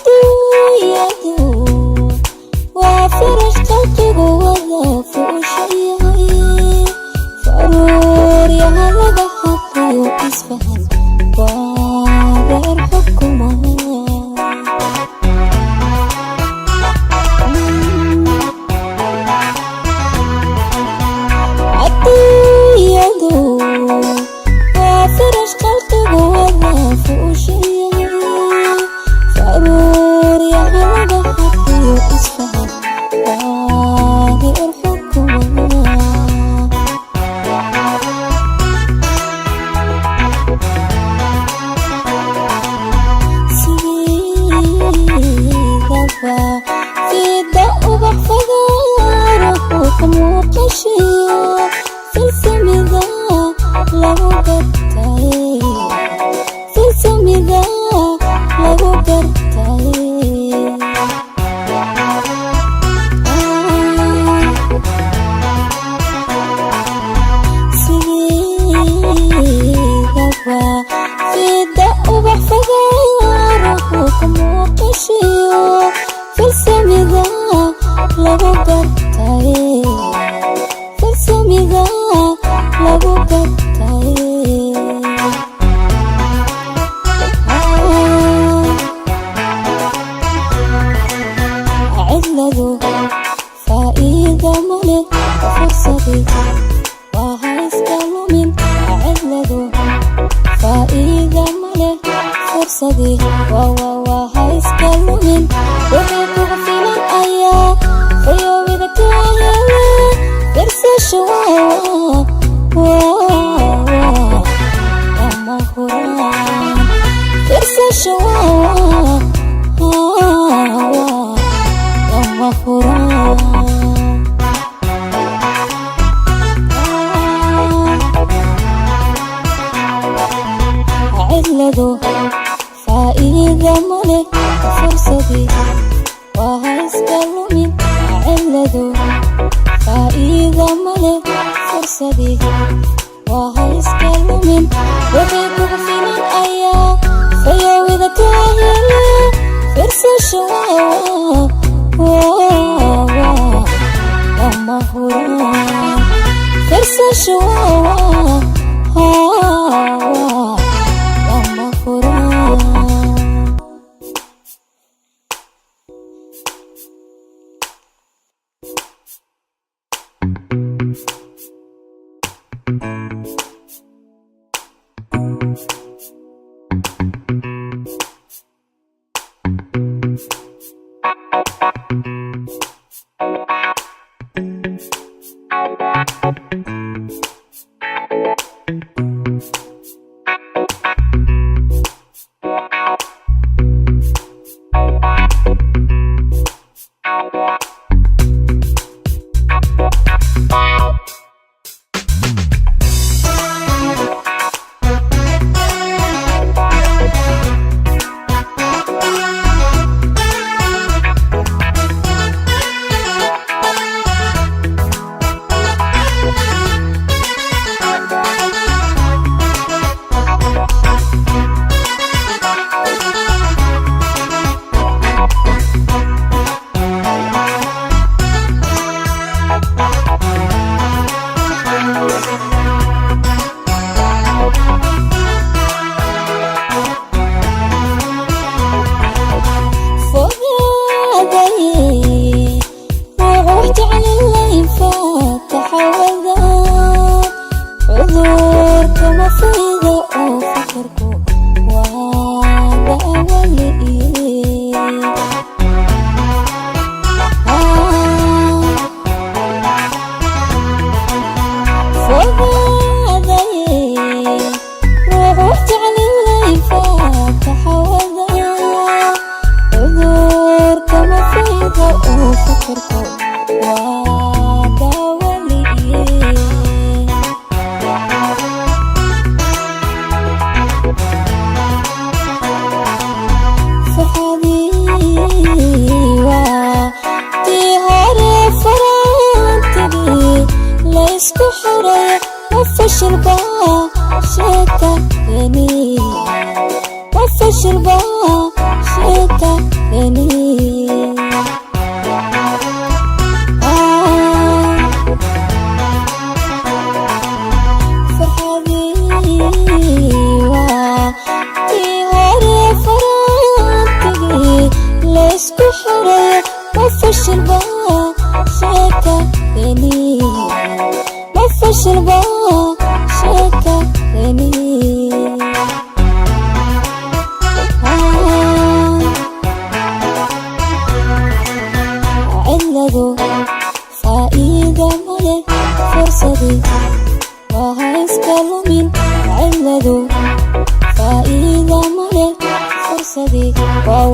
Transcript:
Adduunyadu waa farash qalqigu wada fuushayahay, faruuryaha laga hadlayo, isfahan waa reer xukuma. Adduunyadu waa farash qalqigu wada fuushayahay, faruuryaha laga hadlayo, isfahan waa reer xukuma. Sidiidaba fida ubax fagaaruhu ka muuqashiyo filsamida lagu gartay, filsamida lagu gartay. Sidiidaba fida ubax fagaaruhu ka muuqashiyo filsamida lagu gartay, filsamida lagu gartay. Cidladu faa'iido male, fursadii waa ha iska lumin. Cidladu faa'iido male, fursadii waa ha iska lumin. Wixii kugu filan ayaa fayoowida ka hele. Firsasho waa lama huraan. Firsasho waa lama huraan. Cidladu faa'iido male, fursadii waa ha iska lumin. Cidladu faa'iido male, fursadii waa ha iska lumin. Wixii kugu filan ayaa fayoowida ka hele. Firsasho waa lama huraan. Firsasho waa lama huraan. Fashilba sheekadeni? Farxadii waa tii hore, faraantigii laysku xiray. Ma fashilba sheekadeni? Ma fashilba sheekadeni? Ciladu faa'iida male, fursadii waa ha iska lumin. Ciladu faa'iida male, fursadii waa